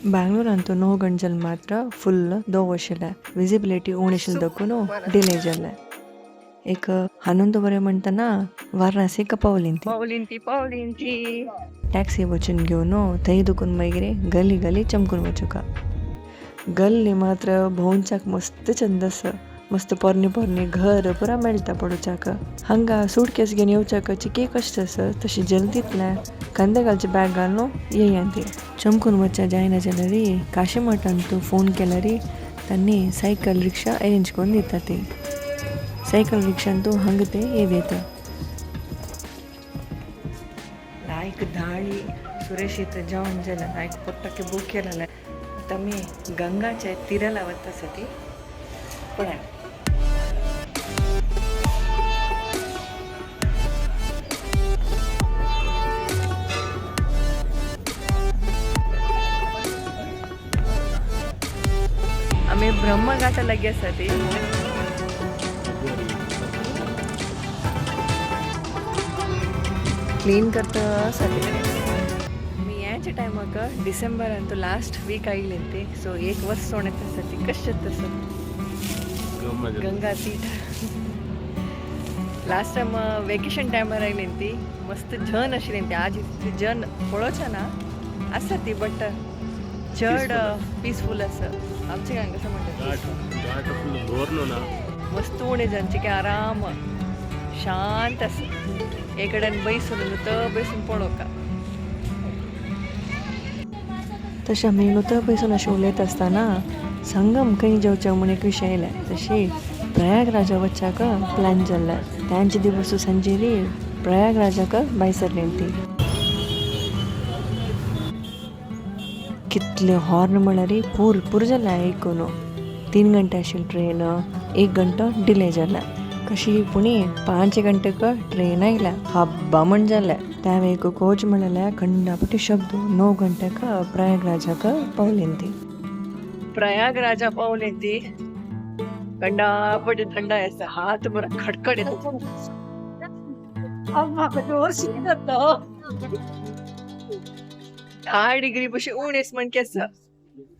ಬ್ಯಾಂಗ್ಳೂರ್ ಅಂತೂ 9 ಗಂಟೆಲ್ ಮಾತ್ರ ಫುಲ್ ದೋವ್ आशिल्लें, विजिबिलिटी उणें आशिल्लें देखून डिले जाल्लें. एक 11:30 म्हणटना वाराणसीक पावलीं ती. पावलीं ती पावलीं ती. टॅक्सी वचून घेवन थंय दुकून मागीर गली गली चमकून वचूका. गल्ली मात्र भोंवच्याक मस्त चंद आसा. मस्त पोरणी पोरणी घर पुरा मेळटा पळोवच्याक. हांगा सूटकेस घेवन येवच्याक चिके कश्ट आसा, तशी जल्दींतल्या कांदे घालचे बॅग घालून येया ती. चमकून वचच्या जायना जाल्यार काशी मठांत फोन केल्यार तांणी सायकल रिक्षा अरेंज करून दिता ती. सायकल रिक्षान तूं हांगा ते येता. लायक दाळी सुरेश इथं जेवण जालें, लायक पोट्टाके भूक केलें. आतां आमी गंगाच्या तिराला वता आसा ती पळय. आमी ब्रह्मघाटा लागीं आसा ती. क्लीन करता आसा ती. मी याच्या टायमाक डिसेंबर ಅಂತೂ ಲಾಸ್ಟ್ ವೀಕ್ आयिल्ली ती. सो एक वर्स सोणत आसा ती कशें तसं गंगा तीठ. लास्ट टायम वेकेशन टायमार आयली ती, मस्त जन आशिल्ली ती. आज इतली जन पळोवच्या ना आसा ती, बट चड पिसफूल आसा. आमचे हांगा कसं म्हणटात, मस्त उणें जन की आराम शांत आसा. एक कडेन बैसून नुतो बैसून पळोवका. तशें आमी नुतो बैसून अशें उलयत आसतना संगम खंय जेवचें म्हूण एक विशय आयले. तशी प्रयागराजा वच्चाक प्लॅन जाल्लें. तांचे दिवस संजेरी प्रयागराजाक भायर सरली ती. कितले हॉर्न म्हळ्यार पूर पूर जालें आयकून. 3 घंटे आशिल्ली ट्रेन, 1 घंटो डिले जाला. कशी पुणी 5 घंटेक ट्रेन आयल्या, हब्बा म्हण जालें. त्या एक कोच म्हणलें खंडापटी शब्द. 9 घंटेक प्रयागराजाक पावली ती. प्रयागराजा पावली ती. कंडापटी थंड आसा, हात बरो खडखड येता. म्हाका जोर शीत जाता. 10 डिग्री पशी उणें म्हण आसा.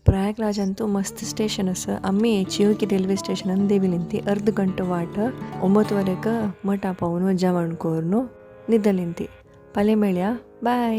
प्रयागराज ಅಂತೂ मस्त स्टेशन आसा. आमी चिवकी रेल्वे स्टेशनान देविली ती. अर्द घंटो वाट. 9:30क मठा पावून जेवण करून न्हिदली ती. फाल्यां मेळया, बाय.